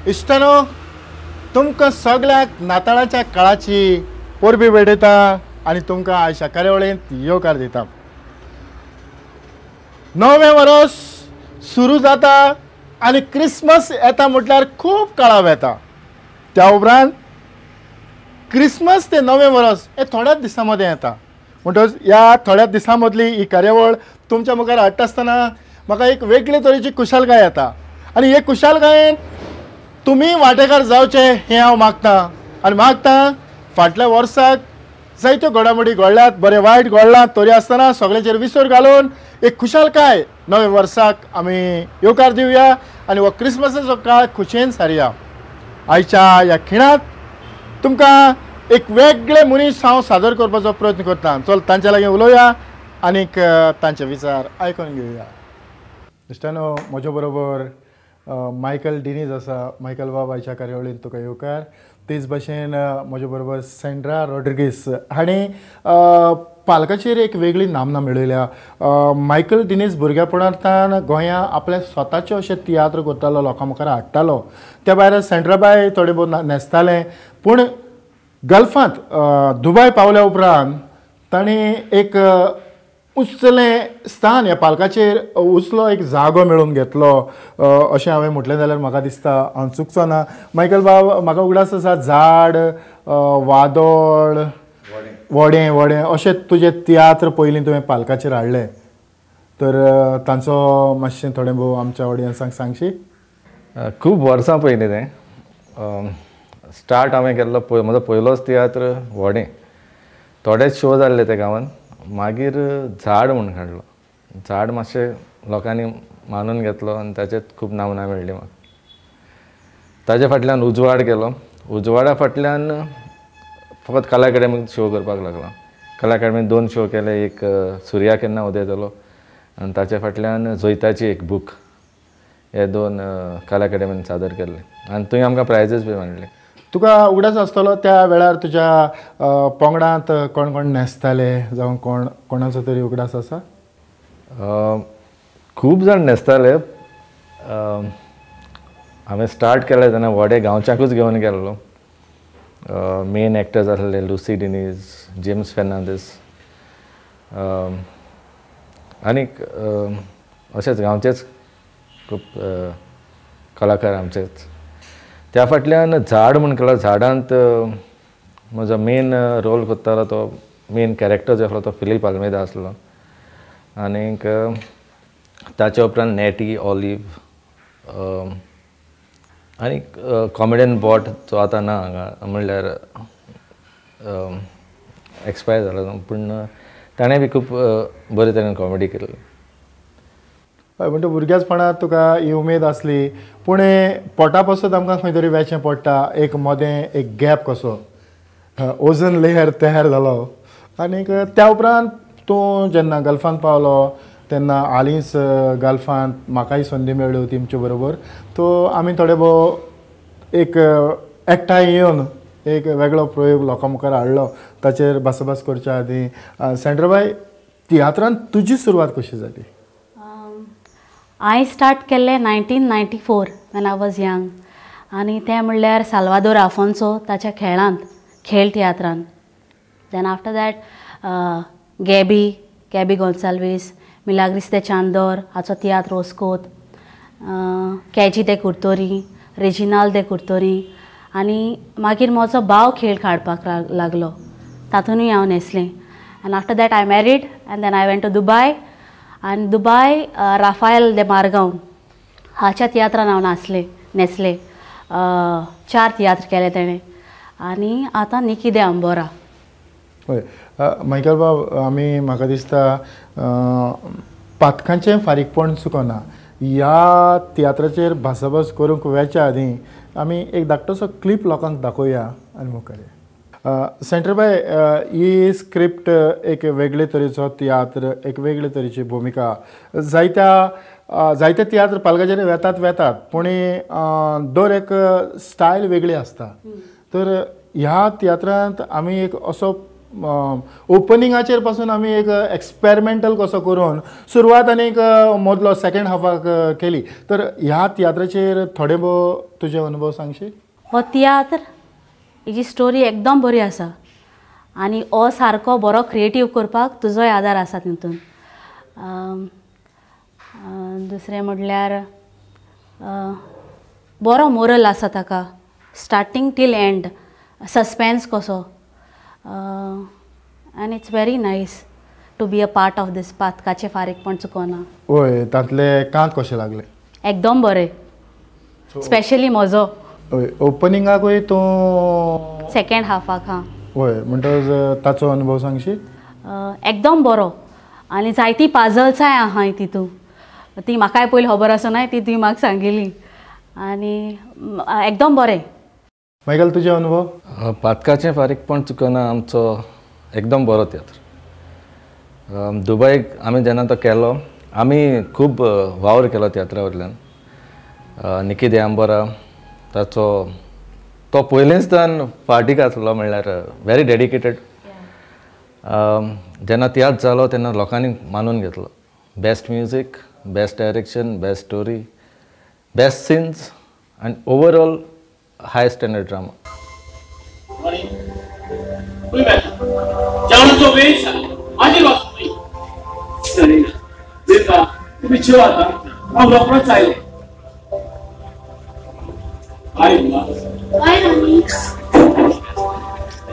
इश्टानो, तुमकां सगळ्यांक नाताळाच्या काळाची परबी भेटयता आनी तुमकां आयच्या कार्यावळींत येवकार दिता. नवें वर्स सुरू जाता आनी क्रिसमस येता म्हटल्यार खूब काळाव येता. त्या उपरांत क्रिसमस ते नवें वर्स हे थोड्याच दिसां मदें येता. म्हणटकच ह्या थोड्या दिसां मदली ही कार्यावळ तुमच्या मुखार हाडटा आसतना म्हाका एक वेगळे तरेची खुशालकाय येता आनी हे खुशालकायेन तुमी वांटेकार जावचे हें हांव मागतां. आनी मागतां फाटल्या वर्साक जायत्यो घडामोडी घडल्यात, बरें वायट घडलां, तरी आसतना सगळ्यांचेर विसर घालून एक खुशालकाय नव्या वर्साक आमी येवकार दिवया आनी हो क्रिसमसाचो काळ खुशयेन सारया. आयच्या ह्या खिणांत तुमकां एक वेगळे मनीस हांव सादर करपाचो प्रयत्न करता. चल तांच्या लागीं उलोवया आनीक तांचे विचार आयकून घेवया. इश्टानो, म्हज्या बरोबर मायकल डिनीज आसा. मायकल बाब, आयच्या कार्यावळींत तुका येवकार. तेच भाशेन म्हज्या बरोबर सेंड्रा रॉड्रिगीस हांणी पालकाचेर एक वेगळी नामना मेळयल्या. मायकल डिनीज भुरगेपणांतल्यान गोंया आपल्या स्वताचे अशे तियात्र करतालो, लोकां मुखार हाडटालो. त्या भायर सेंड्राबाय थोडे भोव न्हेसतालें, पूण गल्फांत दुबाय पावल्या उपरांत तांणी एक उंचलें स्थान ह्या पालकाचेर उंचलो एक जागो मेळोवन घेतलो अशें हांवें म्हटलें जाल्यार म्हाका दिसता हांव चुकचो ना. मायकल बाब, म्हाका उगडास आसा झाड, वादळ, वडें वडें अशें तुजे तियात्र पयलीं तुवें पालकाचेर हाडले, तर तांचो मातशें थोडें भोव आमच्या ऑडियन्सांक सांगशी. खूब वर्सां पयलीं तें स्टार्ट हांवें केल्लो. म्हजो पयलोच तियात्र व्हडें. थोडेच शो जाल्ले ते गांवांत. मागीर झाड म्हूण काडलो. झाड मातशें लोकांनी मानून घेतलो आनी ताचेर खूब नामना मेळ्ळी म्हाका. ताजे फाटल्यान उजवाड केलो. उजवाडा फाटल्यान फकत कला अकादमीक शो करपाक लागलो. कला अकादमीन 2 शो केले. एक सुर्या केन्ना उदयतलो आनी ताचे फाटल्यान जैताची एक बूक. हे 2 कला अकादमीन सादर केल्ले आनी थंय आमकां प्रायजीस बी मेळ्ळे. तुका उगडास आसतलो त्या वेळार तुज्या पंगडांत कोण कोण न्हेसताले, जावं कोण कोणाचो तरी उगडास आसा? खूब जाण न्हेसताले. हांवें स्टार्ट केलें तेन्ना व्हडे गांवच्याकूच घेवन गेल्लो. मेन एक्टर्स आसले लुसी डिनीज, जेम्स फेर्नांदीस आनीक अशेंच गांवचेच खूब कलाकार आमचेच. त्या फाटल्यान झाड म्हूण केलो. झाडांत म्हजो मेन रोल करतालो तो मेन कॅरेक्टर जो आसलो तो फिलीप आल्मेदा आसलो. आनीक ताच्या उपरांत नॅटी, ऑलिव आनीक कॉमेडियन बॉट जो आतां ना हांगा, म्हणल्यार एक्सपायर जालो, पूण ताणें बी खूब बरे तरेन कॉमेडी केल्ली. हय, म्हणटा भुरग्याचपणांत तुका ही उमेद आसली, पूण पोटा पासत आमकां खंय तरी वेचें पडटा. एक मदें एक गॅप कसो ओझन लेयर तयार जालो. आनीक त्या उपरांत तूं जेन्ना गल्फांत पावलो तेन्ना हालींच गल्फांत म्हाकाय संदी मेळ्ळ्यो तुमचे बरोबर, तो आमी थोडे भोव एक एकठांय येवन एक वेगळो प्रयोग लोकां मुखार हाडलो. ताचेर भासाभास करच्या आदीं सेंड्राबाय, तियात्रान तुजी सुरवात कशी जाली? हांवें स्टार्ट केल्लें 1994 when I was young. आनी तें म्हणल्यार साल्वादोर आफोन्सो ताच्या खेळांत, खेळ तियात्रान. Then after that Gaby, Gaby Gonsalves, Milagres de Chandor हाचो तियात्र ओस्कोत, कॅजी दे कुर्तोरी, रेजिनाल दे कुर्तोरी. आनी मागीर म्हजो भाव खेळ काडपाक लागलो, तातूंतय हांव न्हेसलें. And after that I married and then I went to Dubai. आनी दुबाय राफायल दे मारगांव हाच्या तियात्रान हांव नाचलें, न्हेसलें. 4 तियात्र केले तेणें. आनी आतां निकी दे अंबोरा. हय मायकल बाब, आमी म्हाका दिसता पातकांचें फारीकपण चुकना. ह्या तियात्राचेर भासाभास करूंक वेच्या आदीं आमी एक धाकटोसो क्लिप लोकांक दाखोवया आनी मुखार. सेंड्राबाय, ही स्क्रिप्ट एक वेगळे तरेचो तियात्र, एक वेगळे तरेची भुमिका. जायत्या जायते तियात्र पालकाचेर वेतात वेतात, पूण दर एक स्टायल वेगळी आसता. तर ह्या तियात्रांत आमी एक असो ओपनिंगाचेर पासून आमी एक एक्सपेरिमेंटल कसो करून सुरवात आनी एक मदलो सेकेंड हाफाक केली. तर ह्या तियात्राचेर थोडे भोव तुजे अनुभव सांगशी? हो तियात्र हेजी स्टोरी एकदम बरी आसा आनी हो सारको बरो क्रिएटीव करपाक तुजोय आदार आसा तितून. दुसरें म्हटल्यार बरो मोरल आसा ताका, स्टार्टींग टील एंड सस्पेन्स कसो, and it's very nice to be a part of this. पातकाचें फारीकपण चुकोना. हय, तांतले कांत कशें लागले? एकदम बरें, स्पेशली म्हजो. हय, ओपनिंगाकूय तूं सेकेंड हाफाक? हां. हय, म्हणटकच ताचो अनुभव सांगशी? एकदम बरो आनी जायतीं पाजल्साय आहाय तितून, ती म्हाकाय पयलीं खबर आसनाय, ती तुवें म्हाका सांगिल्ली आनी एकदम बरें. मायकल, तुजे अनुभव? पातकाचें फारीकपण चुकना आमचो एकदम बरो तियात्र. दुबयक आमी जेन्ना तो केलो, आमी खूब वावर केलो तियात्रा वयल्यान. निकी देआंबोरा ताचो तो पयलींच तान फाटीक आसलो, म्हणल्यार व्हेरी डेडिकेटेड. जेन्ना तियात्र जालो तेन्ना लोकांनी मानून घेतलो, best music, best direction, best story, best scenes and overall high standard drama.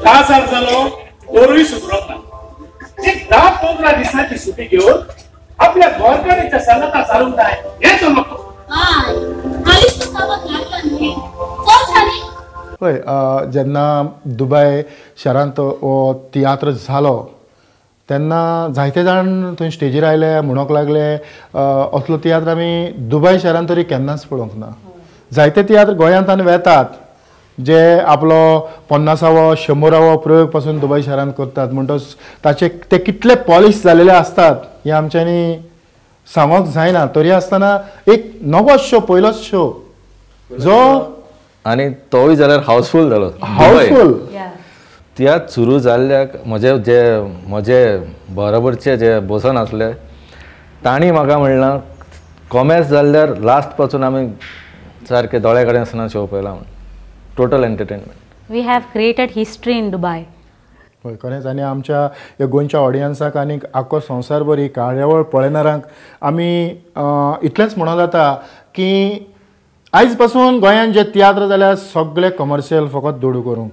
काजार जालो दोरूय सुदरोंक ना. एक 10-15 दिसांची सुटी घेवन आपल्या गोरकाराच्या सांगाता सारूंक जाय हें तो नको. हय, जेन्ना दुबय शारांत हो तियात्र जालो तेन्ना जायते जाण थंय स्टेजीर आयले, म्हणूंक लागले असलो तियात्र आमी दुबय शारांत तरी केन्नाच पळोवंक ना. जायते तियात्र गोंयांत आनी वेतात जे आपलो 50वो 100वो प्रयोग पासून दुबय शारांत करतात, म्हणटच ताचे ते कितले पॉलिश जालेले आसतात हें आमच्यांनी सांगूंक जायना. तरी आसतना एक नवोच शो, पयलोच शो जो आनी तोय जाल्यार हावसफूल जालो. हावसफूल तियात्र सुरू जाल्ल्याक म्हजे जे म्हजे बरोबरचे जे बसन आसले तांणी म्हाका म्हणलां, कॉमेर्स जाल्यार लास्ट पासून आमी सारके दोळ्या कडेन आसतना शो पळयला म्हूण. Total entertainment. We have created history in Dubai. हय, खरेंच. आनी आमच्या ह्या गोंयच्या ऑडियन्साक आनी आख्खो संवसारभर ही कार्यावळ पळयणारांक आमी इतलेंच म्हणूं जाता की आयज पासून गोंयांत जे तियात्र जाल्यार सगळे कमर्शियल, फकत दुडू करूंक.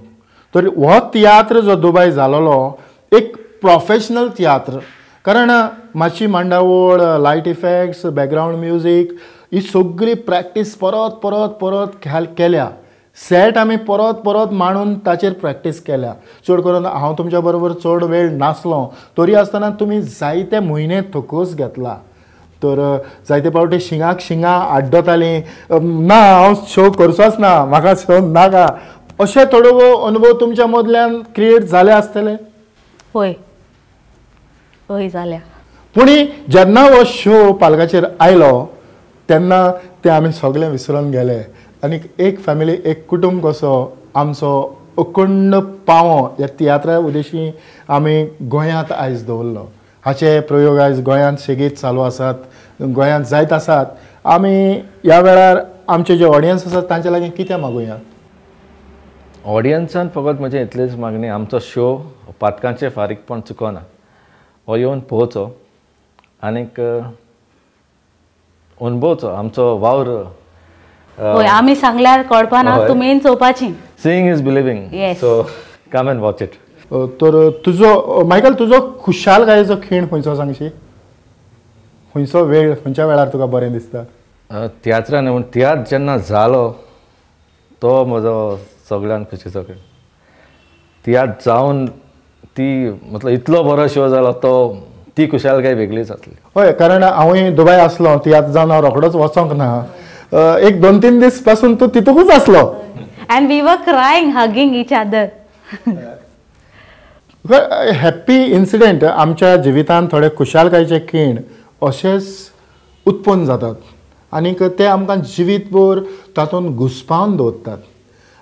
तर हो तियात्र जो दुबय जालोलो एक प्रोफेशनल तियात्र, कारण मातशी मांडावळ, लायट इफेक्ट्स, बॅकग्रावंड म्युजीक ही सगळी प्रॅक्टीस परत परत परत केल्या. सेट आमी परत परत मांडून ताचेर प्रॅक्टीस केल्या. चड करून हांव तुमच्या बरोबर चड वेळ नासलो तरी आसतना तुमी जायते म्हयने थकस घेतला. तर जायते फावटी शिंगाक शिंगां आड्डतालीं, ना हांव शो करचोच ना, म्हाका शो नाका, अशे थोडो भोव अनुभव तुमच्या मदल्यान क्रिएट जाले आसतले? हय, हय जाल्या. पूण जेन्ना हो शो पालकाचेर आयलो तेन्ना ते आमी सगळे विसरून गेले आनी एक फॅमिली, एक कुटुंब कसो आमचो अखंड पावो ह्या तियात्रा उद्देशी आमी गोंयांत आयज दवरलो. हाचे प्रयोग आयज गोंयांत सेगीत चालू आसात, गोंयांत जायत आसात. आमी ह्या वेळार आमचे जे ऑडियन्स आसात तांचे लागीं कितें मागुया? ऑडियन्सान फकत म्हजें इतलेंच मागणें, आमचो शो पातकांचें फारीकपण चुकोना, हो येवन पळोवचो आनीक अणभवचो आमचो वावर. हय, आमी सांगल्यार कळपाना, तुमी चोवपाची. Seeing is believing, so come and watch it. तर तुजो मायकल, तुजो खुशालकायेचो खीण खंयचो सांगशी? खंयचो वेळ, खंयच्या वेळार तुका बरें दिसता? तियात्रान पूण तियात्र जेन्ना जालो तो म्हजो सगळ्यान खुशीचो खीण. तियात्र जावन ती मतलब इतलो बरो शो जालो तो, ती खुशालकाय वेगळीच आसली. हय, कारण हांवूय दुबय आसलो, तियात्र जावन हांव रोखडोच वचोंक ना, एक 2-3 दीस पासून तूं तितूकूच आसलो. And we were crying, hugging each other. Happy incident आमच्या जिवितांत थोडे खुशालकायेचे खीण अशेच उत्पन्न जातात आनीक ते आमकां जिवीतभर तातूंत घुस्पावन दवरतात.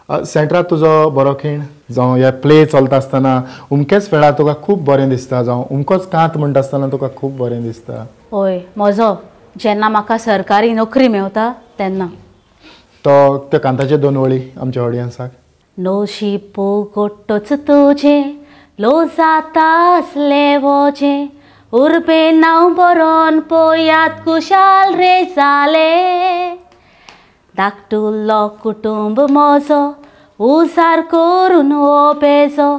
सेंटरात तुजो बरो खीण जावं हे प्ले चलता आसतना उमकेच वेळार तुका खूब बरें दिसता, जावं उमकोच कांत म्हणटा आसतना तुका खूब बरें दिसता? हय, म्हजो जेन्ना म्हाका सरकारी नोकरी मेवता तेन्ना. तो त्या कांताचे दोन वळी आमच्या ऑडियन्साक. नशीब गोट्टोच तुजें लो जाता आसलें वोजें, उर्बे नांव बरोवन पळयात खुशाल रे जालें, धाकटुलो कुटुंब म्हजो उजार करून हो बेजो,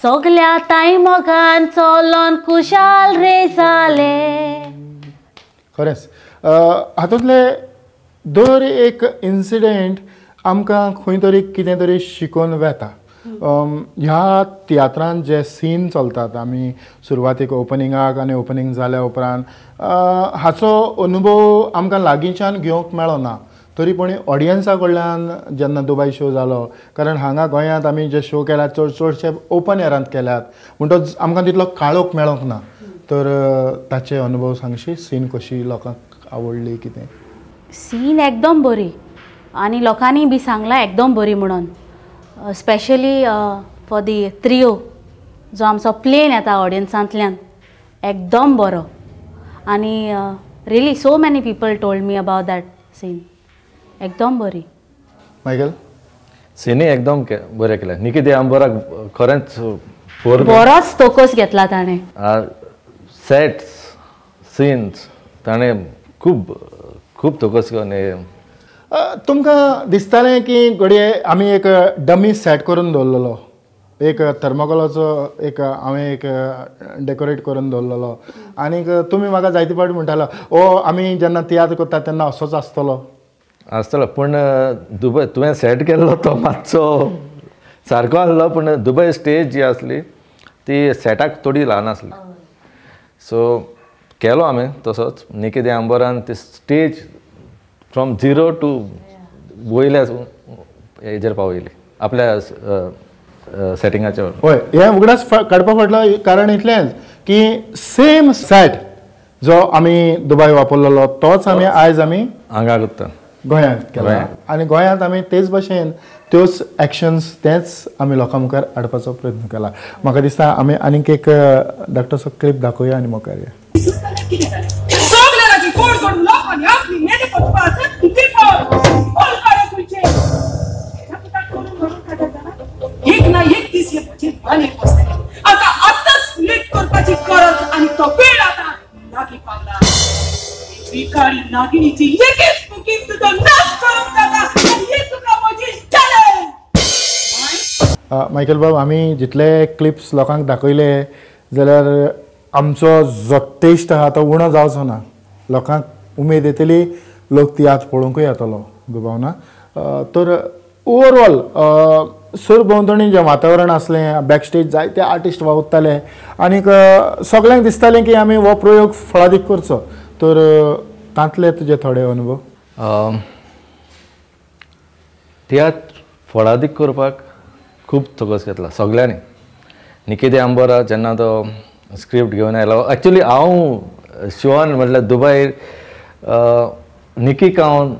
सगल्या ताई मोगान चलोन खुशाल रे जालें. खरेंच हातूंतले दर एक इन्सिडेंट आमकां खंय तरी कितें तरी शिकोवन वेता. ह्या तियात्रान जे सीन चलतात आमी सुरवातीक ओपनिंगाक आनी ओपनींग जाल्या उपरांत हाचो अनुभव आमकां लागींच्यान घेवंक मेळो ना, तरी पूण ऑडियन्सा कडल्यान जेन्ना दुबय शो जालो, कारण हांगा गोंयांत आमी जे शो केल्यात चड चडशे ओपन एरांत केल्यात म्हणटच आमकां तितलो काळोख मेळोंक ना. तर ताचे अनुभव सांगशी, सीन कशी लोकांक आवडली कितें? सीन एकदम बरी आनी लोकांनी बी सांगलां एकदम बरी म्हणून, स्पेशली फॉर the trio जो आमचो प्लेन येता ऑडियन्सांतल्यान एकदम बरो. आनी really so many people told me about that scene, एकदम बरी. मायकल, सीनय एकदम बरें केलें. निकी दे आंबोराक खरेंच बरोच तोकोस घेतला ताणें. सेट्स सीन्स ताणें खूब खूब तोकोस घेवन. तुमकां दिसतालें की घडये आमी एक डमी सेट करून दवरलेलो, एक थर्मोकोलाचो एक हांवें एक डेकोरेट करून दवरलेलो, आनीक तुमी म्हाका जायते फावटी म्हणटालो ओ आमी जेन्ना तियात्र करता तेन्ना असोच आसतलो आसतलो, पूण दुबय तुवें सेट केल्लो तो मातसो सारको आसलो, पूण दुबय स्टेज जी आसली ती सेटाक थोडी ल्हान आसली. सो केलो आमी तसोच. निकी दे आंबोरान ती स्टेज फ्रॉम झिरो टू वयल्या हेजेर पावयली आपल्या सेटिंगाचेर. हय, हें उगडास काडपा फाटलो कारण इतलेंच की सेम सेट जो आमी दुबय वापरलेलो तोच आमी आयज आमी हांगा करता गोंयांत केला, आनी गोंयांत आमी तेच भशेन त्योच एक्शन्स तेच आमी लोकां मुखार हाडपाचो प्रयत्न केला. म्हाका दिसता आमी आनीक एक धाकटोसो क्लिप दाखोवया आनी मुखार या. एक ना एक दीस हे म्हजे मानेर बसतले. आतां आतांच लेट करपाची गरज आनी तो वेळ आतां लागीं पावला. विखारी नागिणीची एकेच मुकीन तुजो नाश करूंक जाता आनी हे तुका म्हजी चॅलेंज. मायकल बाब, आमी जितले क्लिप्स लोकांक दाखयले जाल्यार आमचो जो टेस्ट आहा तो उणो जावचो ना, लोकांक उमेद येतली, लोक तियात्र पळोवंकूय येतलो दुबाव ना. तर ओवरऑल सरभोंवतणी जें वातावरण आसलें, बॅकस्टेज जायते आर्टिस्ट वावुरताले आनीक सगळ्यांक दिसतालें की आमी हो प्रयोग फळादीक करचो, तर तांतले तुजे थोडे अनुभव? तियात्र फळादीक करपाक खूब तोकोस घेतला सगळ्यांनी. निकी दे आंबोरा जेन्ना तो स्क्रिप्ट घेवन आयलो, एक्चुली हांव शिवन म्हटल्यार दुबय निकीक हांव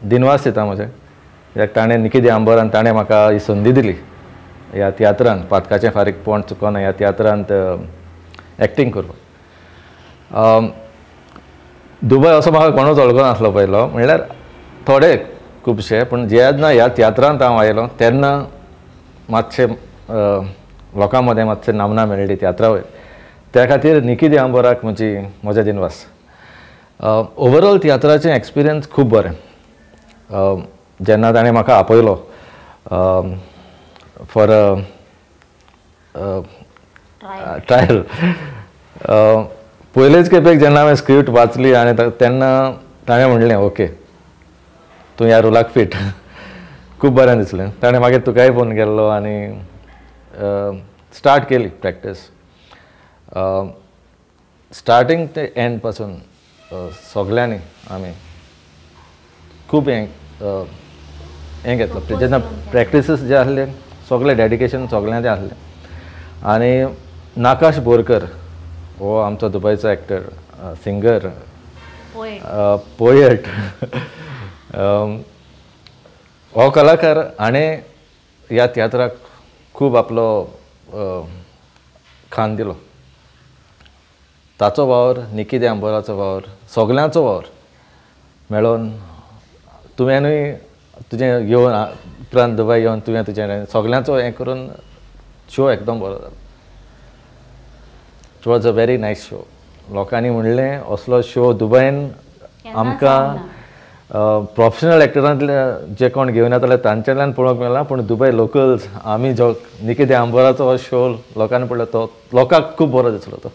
दिनवास दिता म्हजें, कित्याक ताणें निकी दे आंबोरान ताणें म्हाका ही संदी दिली ह्या तियात्रान, पातकाचें फारीकपण चुकोना ह्या तियात्रांत एक्टींग करपाक. दुबय असो म्हाका कोणूच वळखनासलो पयलो, म्हणल्यार थोडे खुबशे, पूण जेन्ना ह्या तियात्रांत हांव आयलो तेन्ना मातशें लोकां मदें मातशें नामना मेळ्ळी तियात्रा वयर. त्या खातीर निकी दे आंबोराक म्हजे दिनवास. ओवरऑल तियात्राचें एक्सपिरियन्स खूब बरें. जेन्ना ताणें म्हाका आपयलो फॉर ट्रायल, पयलेच खेपेक जेन्ना हांवें स्क्रिप्ट वाचली आनी तेन्ना ताणें म्हणलें ओके तूं ह्या रोलाक फिट. खूब बरें दिसलें. ताणें मागीर तुकाय फोन केल्लो आनी स्टार्ट केली प्रॅक्टीस. स्टार्टींग ते एंड पासून सगळ्यांनी आमी खूब हें हें घेतलो. जेन्ना प्रॅक्टिसीस जे आसले सगळें डेडिकेशन सगळ्यांचें आसलें. आनी नाकाश बोरकर हो आमचो दुबयचो एक्टर, सिंगर, पोएट, हो कलाकार हाणें ह्या तियात्राक खूब आपलो खान दिलो. ताचो वावर, निकी दे आंबोराचो वावर, सगल्यांचो वावर मेळोन तुवेंनूय तुजें येवन उपरांत दुबय येवन तुवें तुजें सगल्यांचो हें करून शो एकदम बरो जालो. It was a very nice show. लोकांनी म्हणलें असलो शो दुबयन आमकां प्रोफेशनल एक्टरांतले जे कोण घेवन येताले तांच्यातल्यान पळोवंक मेळना, पूण दुबय लोकल्स आमी जो निकी दे आंबोराचो हो शो लोकांनी पळयलो तो लोकांक खूब बरो दिसलो तो.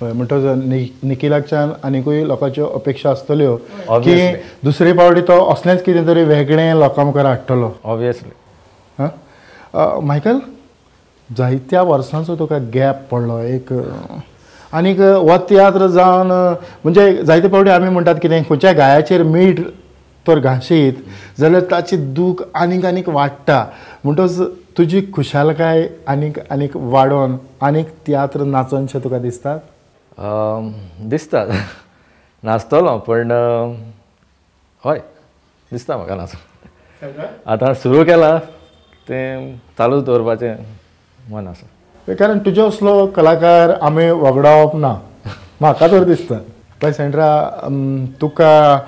हय, म्हणटच निखिलाच्यान आनिकूय लोकांच्यो अपेक्षा आसतल्यो की दुसरे पावटी तो असलेंच कितें तरी वेगळें लोकां मुखार हाडटलो. ऑब्वियसली. हां मायकल, जायत्या वर्सांचो तुका गॅप पडलो एक, आनीक हो तियात्र जावन म्हणजे जायते फावटी आमी म्हणटात कितें खंयच्या गायाचेर मीठ तर घांशीत जाल्यार ताची दूख आनीक आनीक वाडटा. म्हणटच तुजी खुशालकाय आनीक आनीक वाडोवन आनीक तियात्र नाचोनशें तुका दिसता? दिसता, नाचतलो, पण हय दिसता म्हाका नाचून. आतां सुरू केला तें चालूच दवरपाचें मन आसा. कारण तुजो असलो कलाकार आमी वगडावप ना, म्हाका तर दिसता. पळय सेंड्रा, तुका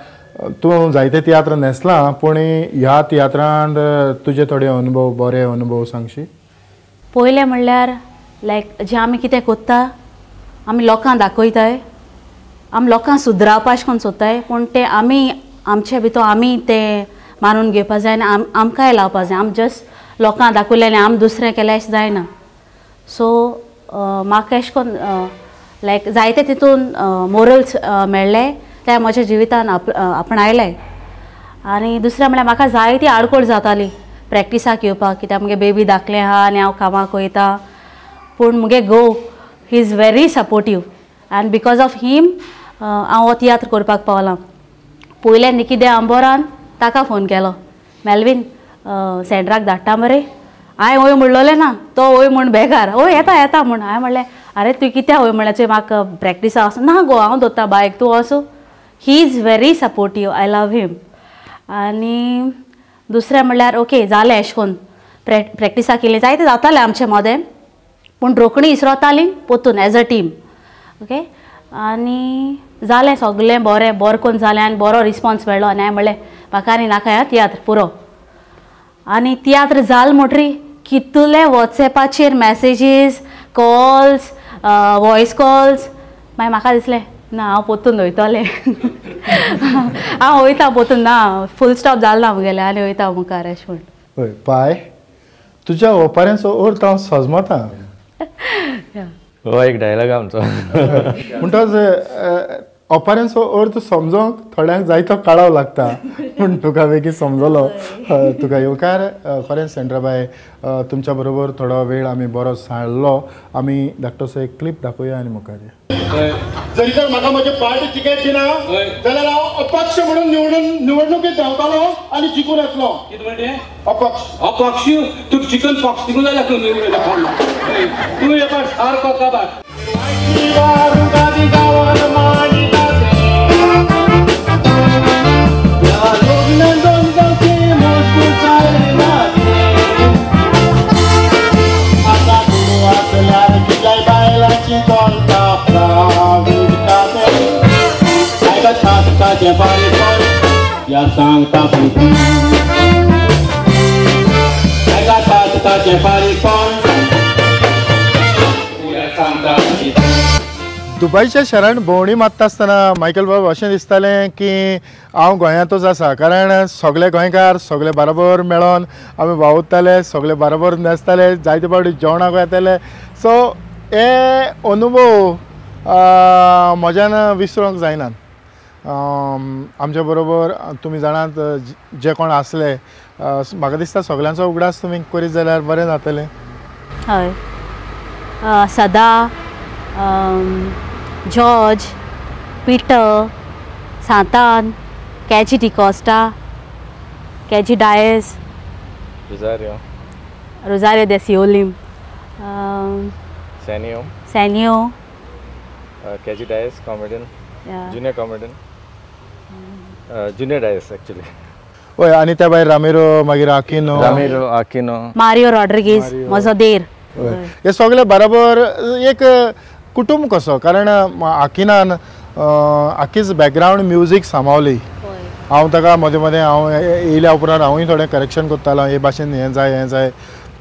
तूं जायते तियात्र न्हेसला, पूण ह्या तियात्रांत तुजे थोडे अनुभव, बरे अनुभव सांगशी? पयलें म्हणल्यार लायक जें आमी कितें कोत्ता आमी लोकांक दाखयताय, आमी लोकांक सुदरावपा अशें करून सोदताय, पूण तें आमी आमचे भितर आमी तें मानून घेवपा जाय आनी आमकांय लावपा जाय. आमी जस्ट लोकांक दाखयलें आनी आमी दुसरें केलें अशें जायना. सो म्हाका अशें करून लायक जायते तितून मोरल्स मेळ्ळे, ते म्हज्या जिवितान आपणायले. आनी दुसरें म्हणल्यार म्हाका जायती आडखळ जाताली प्रॅक्टिसाक येवपाक, कित्याक मुगे बेबी धाकलें आहा आनी हांव कामाक वयता. पूण मुगे घोव he is very supportive and because of him हांव हो तियात्र करपाक पावलां. पयलें निकी दे आंबोरान ताका फोन केलो, मेलवीन सेंड्राक धाडटा मरे? हांवें वय म्हणलोलें ना, तो वय म्हूण बेकार वय येता येता म्हूण. हांवें म्हणलें आरे तूं कित्याक वय म्हणल्यार म्हाका प्रॅक्टिसा वचूं ना गो, हांव दवरता बायक, तूं वचूं. He is very supportive, I love him. आनी दुसरें म्हणल्यार ओके जालें अशें करून प्रॅक्टिसा केली, जायते जातालें आमचे मदें, पूण रोखडी इसरोताली पोतून एज अ टीम. ओके, आनी जालें सगळें बरें, बरें करून जालें आनी बरो रिस्पोन्स मेळ्ळो. आनी हांवें म्हणलें म्हाका आनी नाका ह्या तियात्र पुरो. आनी तियात्र जाल म्हणटरी कितले वॉट्सएपाचेर मॅसेजीस, कॉल्स, वॉयस कॉल्स. मागीर म्हाका दिसलें ना हांव पोतून वयतलें, हांव वयता पोतून, ना फूल स्टॉप जालें ना मुगेलें आनी वयता मुखार अशें म्हूण. हय पाय, तुज्या ओपाऱ्यांचो अर्थ हांव सजमता. हो एक डायलॉग आमचो. म्हणटच ओपाऱ्यांचो अर्थ समजोंक थोड्यांक जायतो काळाव लागता, पूण तुका बेगीन समजलो. तुका येवकार. खरेंच सेंड्राबाय, तुमच्या बरोबर थोडो वेळ आमी बरो सारलो. आमी धाकटोसो एक क्लिप दाखोवया आनी मुखार. जरी तर म्हाका म्हजे पार्टी तिकेट दिना जाल्यार हांव अपक्ष म्हणून निवडणुकीत धांवतालो आनी जिखून येतलो. कितें म्हणटे? अपक्ष. अपक्ष? तूं चिकन पॉक्स दिकून जाल्यार तूं निवडून तूं येता सारको काबार. दुबयच्या शहरान भोंवडी मारता आसतना मायकल बाब अशें दिसतालें की हांव गोंयांतूच आसा, कारण सगळे गोंयकार सगळे बरोबर मेळोन आमी वावुरताले, सगळे बरोबर न्हेसताले, जायते फावटी जेवणाक येताले. सो हे अनुभव म्हज्यान विसरूंक जायनात. आमच्या बरोबर तुमी जाणात जे कोण आसले, म्हाका दिसता सगळ्यांचो उगडास तुमी करीत जाल्यार बरें जातलें. हय, Sada, George, Peter, Santan, Cajie D'Costa, Cajie Dias, Rosario de Siolim, Sanio, Cajie Dias comedian, junior comedian, junior Dias actually. हय आनी त्या भायर रामिरो, मागीर आकिनो, रामिरो, आकिनो, मारियो रॉड्रिगीज म्हजो देर, हे सगळे बरोबर एक कुटुंब कसो. कारण आकिनान आकीच बॅकग्रावंड म्युजीक सांबावली. हांव ताका मदें मदें हांव येयल्या उपरांत हांवूय थोडें करेक्शन करतालो, हे भाशेन हें जाय हें जाय.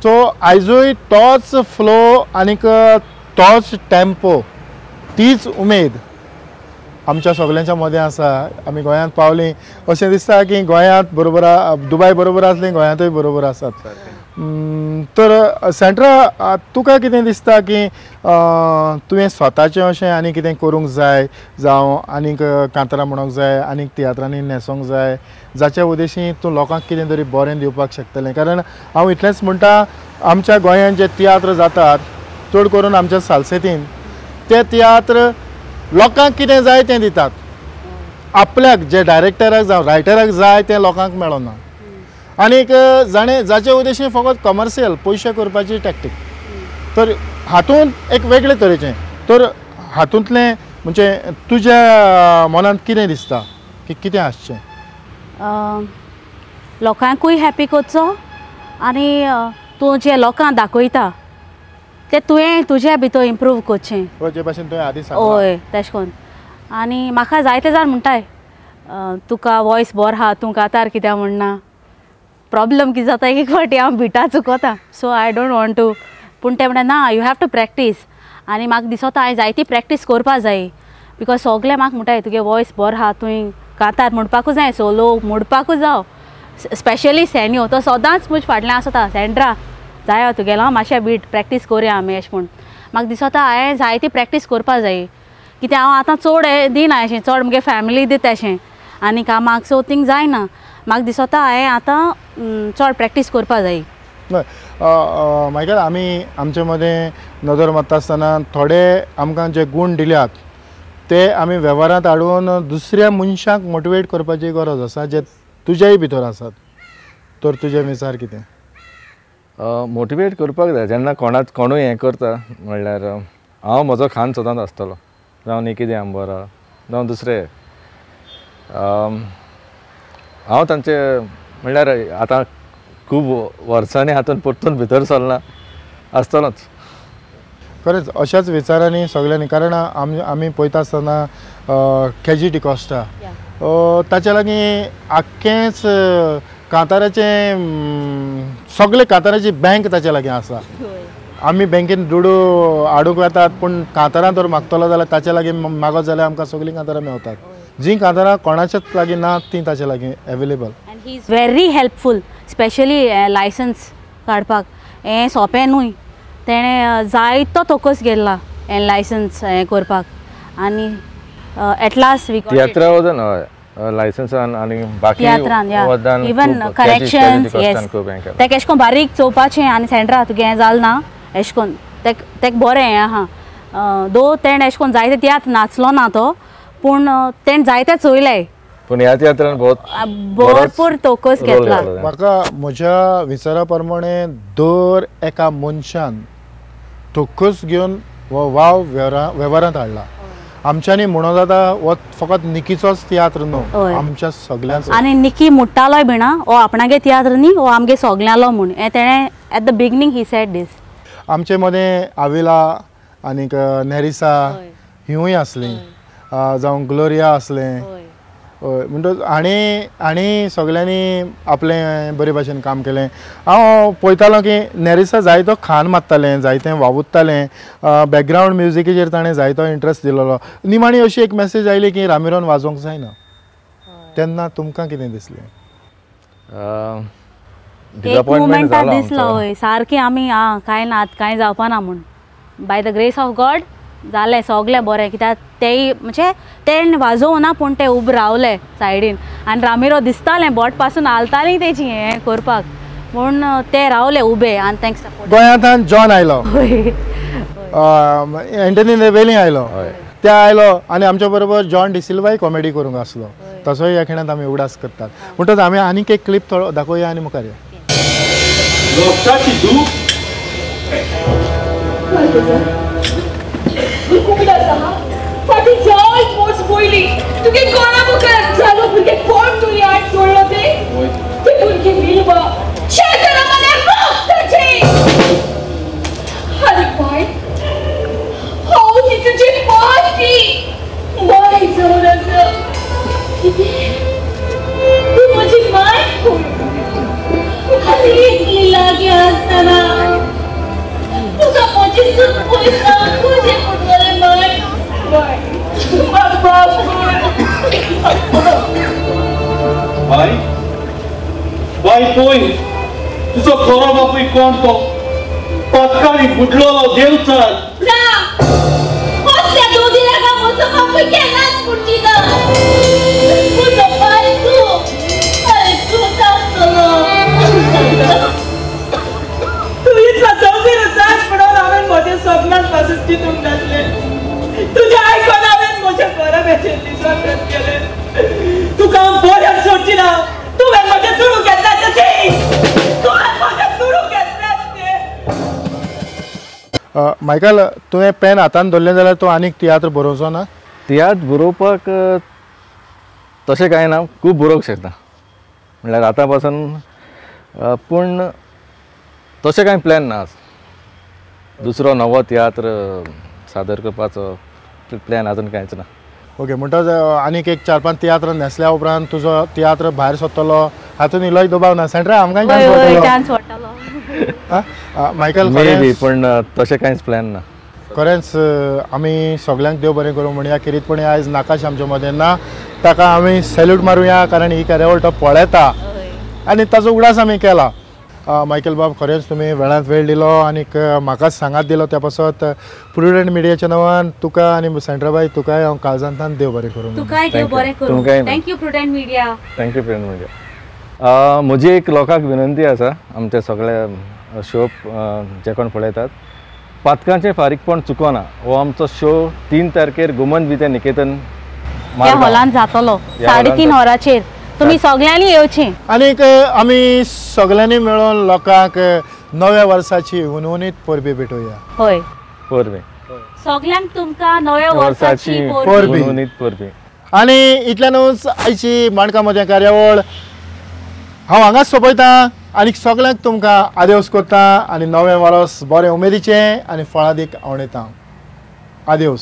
सो आयजूय तोच फ्लो आनीक तोच टेम्पो, तीच उमेद आमच्या सगल्यांच्या मदें आसा. आमी गोंयांत पावलीं अशें दिसता की गोंयांत बरोबर दुबाय बरोबर आसलीं, गोंयांतूय बरोबर आसात. तर सेंट्रा तुका कितें दिसता की तुवें स्वताचें अशें आनी कितें करूंक जाय, जावं आनीक कांतारां म्हणूंक जाय, आनीक तियात्रांनी न्हेसोंक जाय, जाच्या उद्देशी तूं लोकांक कितें तरी बरें दिवपाक शकतलें? कारण हांव इतलेंच म्हणटा, आमच्या गोंयांत जे तियात्र जातात चड करून आमच्या सालसेतीन ते तियात्र लोकांक कितें जाय तें दितात, आपल्याक जे डायरेक्टराक जावं रायटराक जाय तें लोकांक मेळना. आनीक जाणें जाचे उद्देशी फकत कमर्शियल पयशे करपाची टॅक्टीक. तर हातूंत एक वेगळे तरेचें, तर हातूंतलें म्हणजे तुज्या मनांत कितें दिसता की कितें आसचें? लोकांकूय हॅपी करचो आनी तूं जे लोकांक दाखयता ते तुवें तुज्या भितर इम्प्रूव करचें. जे भाशेन तुवें आदीं सांगलां. हय तेश कोन्न. आनी म्हाका जायते जाण म्हणटाय तुका वॉयस बरो आहा, तूं कांतार कित्याक म्हणना? प्रॉब्लम कितें जाता एक फावटी हांव बिटा चुकता, so I don't want to. पूण ते म्हणटा ना, you have to practice. आनी म्हाका दिसता हांवें जायती प्रॅक्टीस करपा जाय, because सगळे म्हाका म्हणटाय तुगे वॉयस बरो आहा, तुवें कांतार म्हणपाकूच जाय, सोलो म्हणपाकूच जाव. स्पेशली सॅनियो तो सदांच म्हजे फाटल्यान आसता, सेंड्रा जाय तुगेलो मातशें बीट प्रॅक्टीस करुया आमी अशें म्हूण. म्हाका दिसता हांवें जायती प्रॅक्टीस करपा जाय, कित्याक हांव आतां चड हें दिना अशें, चड म्हगे फॅमिली दिता अशें आनी कामाक, सो थिंग जायना. म्हाका दिसता हांवें आतां चड प्रॅक्टीस करपा जाय. मायकल, आमी आमचे मदें नदर मारता आसतना थोडे आमकां जे गूण दिल्यात ते आमी वेव्हारांत हाडून दुसऱ्या मनशाक मोटिवेट करपाची गरज आसा, जे तुज्याय भितर आसात. तर तुजे विचार कितें? मोटिवेट करपाक जाय जेन्ना कोणूय हें करता म्हणल्यार हांव म्हजो खान सदांच आसतलो, जावं निकी दिआंबोरा जावं दुसरे, हांव तांचे म्हणल्यार आतां खूब वर्सांनी हातून परतून भितर सरला आसतलोच. खरेंच अशाच विचारांनी सगल्यांनी, कारण आमी पळयता आसतना केजी डिकॉस्टा ताच्या लागीं आख्खेंच कांताराचें, सगळे कांताराची बँक ताच्या लागीं आसा. आमी बँकेन दुडू हाडूंक वेतात, पूण कांतारां तर मागतलो जाल्यार ताच्या लागीं मागत जाल्यार आमकां सगळीं कांतारां मेवतात. जीं कांतारां कोणाच्याच लागीं ना तीं ताच्या लागीं available. And he is very helpful, specially licence काडपाक हें सोंपें न्हय, तेणें जायतो तोकस गेल्ला हें लायसन्स हें करपाक. आनी एट लास्ट we तियात्रा वचून हय लायसन्सान आनी बाकी तियात्रान इवन करेक्शन्स, येस तेका एशें कोन्न बारीक चोवपाचें. आनी सेंड्रा तुगे हें जालें ना एशें कोन्न तेका बरें हें आहा. दो तेणें एशें कोन्न जायते तियात्र नाचलो ना तो, पूण तेणें जायते चोयले, पूण ह्या तियात्रान भरपूर तोकस घेतला. म्हाका म्हज्या विचारा प्रमाणे दर एका मनशान तोकस घेवन हो वाव वेव्हारांत हाडला. आमच्यांनी म्हणून जाता हो फकत निकीचोच तियात्र न्हू, आमच्या सगल्यांचो. आनी निकी मुट्टालोय बीन हो आपणागे तियात्र न्ही, हो आमगे सगल्यांलो म्हूण हें तेणें at the beginning he said this. आमचे मदें आविला आनीक नेरिसा हिवूय आसलीं, जावं ग्लोरिया आसलें, हय. म्हणटच आनी आनी सगल्यांनी आपलें बरे भाशेन काम केलें. हांव पळयतालो की नेरिसा जायतो खान मारतालें, जायतें वावुरतालें, बॅकग्रावंड म्युजिकेचेर ताणें जायतो इंट्रस्ट दिलेलो. निमाणी अशी एक मॅसेज आयली की रामिरोन वाजोवंक जायना, तेन्ना तुमकां कितें दिसलें? एक मुमेंटाक दिसलो हय सारकें आमी आं कांय ना आतां कांय जावपा ना म्हूण. By the grace of God जालें सगळें बरें, कित्याक तेय म्हणजे तेण वाजोवं ना पूण ते उबे रावले सायडीन आनी रामिरो दिसतालें बोट पासून हालतालीं तेजी हें करपाक, पूण ते रावले उबे आनी तांकां सपोर्ट. गोंयांत जॉन आयलो, एंटनी रेबेली आयलो, ते आयलो आनी आमच्या बरोबर जॉन डिसिल्वाय कॉमेडी करूंक आसलो, तसोय ह्या खिणांत आमी उगडास करतात. म्हणटच आमी आनीक एक क्लिप थोडो दाखोवया आनी मुखार या. फाटी जायत वर्स पयलीं तुगे कोणा मुखार जालो भुरगे कोण तुवें आड सोडलो ते? भुरगीं विलवा शेतरा मने रोगताची अरे बाय हांव ती तुजी माती माय जावन आसा तूं म्हजी माय कोण आनी इतली लागीं आसतना तुका म्हजी सून पयसा तुजें पडटलें माय माय म्हाका माफ कर. बाय बाय पळय तुजो खरो बापूय कोण तो पातकांनी बुडलेलो देवचार. ना असल्या दोगीलाका म्हजो बापूय केन्नाच बुडची ना. म्हजो बाय तूं अरे तूंच आसतलो. तूं इतलो दोगीर जात म्हणून हांवें म्हज्या सपनान पासून चिंतूंक नासलें. तुजें आयकून हांवें म्हज्या घराब्याचेर विस्वास केलें. तुका हांव बऱ्याक सोडची ना. तुवें म्हजें दुडू घेतला तें तुवें म्हजें दुडू घेतल्यात तें. मायकल तुवें पेन हातान धरलें जाल्यार तूं आनीक तियात्र बरोवचो ना? तियात्र बरोवपाक तशें कांय ना, खूब बरोवंक शकता म्हणल्यार आतां पासून, पूण तशें कांय प्लॅन ना. दुसरो नवो तियात्र सादर करपाचो प्लॅन आजून कांयच ना. ओके म्हणटच आनीक एक 4-5 तियात्र न्हेसल्या उपरांत तुजो तियात्र भायर सरतलो हातून इल्लोय दबाव ना. सेंट्रा आमकांय चान्स पडटलो. मायकल मे बी, पण तशें कांयच प्लॅन ना. खरेंच आमी सगल्यांक देव बरें करूं म्हणया. किरीतपणी आयज नाकाश आमच्या मदें ना, ताका आमी सॅल्यूट मारुया कारण ही कार्यावळ तो पळयता आनी ताचो उगडास आमी केला. मायकल बाब खरेंच तुमी वेळांत वेळ दिलो आनीक म्हाका सांगात दिलो त्या पासत प्रुडंट मिडियाच्या नांवान तुका आनी सेंट्राबाई तुकाय हांव काळजांतल्यान देव बरें करूं. तुकाय देव बरें करूं. Thank you Prudent Media. Thank you Prudent Media. म्हजी एक लोकांक विनंती आसा, आमचे सगळे शो जे कोण पळयतात पातकांचें फारीकपण चुकोना हो आमचो शो 3 तारखेर गोमंत विद्या निकेतन हॉलान जातलो 3:30 वरांचेर. तुमी सगळ्यांनी येवचें आनीक आमी सगळ्यांनी मेळून लोकांक नव्या वर्साची हुनहुनीत परबी भेटोवया. हय परबी सगळ्यांक तुमकां नव्या वर्साची परबी हुनहुनीत परबी. आनी इतल्यानूच आयची माणकां म्हज्या कार्यावळ हांव हांगाच सोंपयतां आनी सगळ्यांक तुमकां आदेवस करता आनी नवें वर्स बरें उमेदीचें आनी फळादीक आवडयता. आदेवस.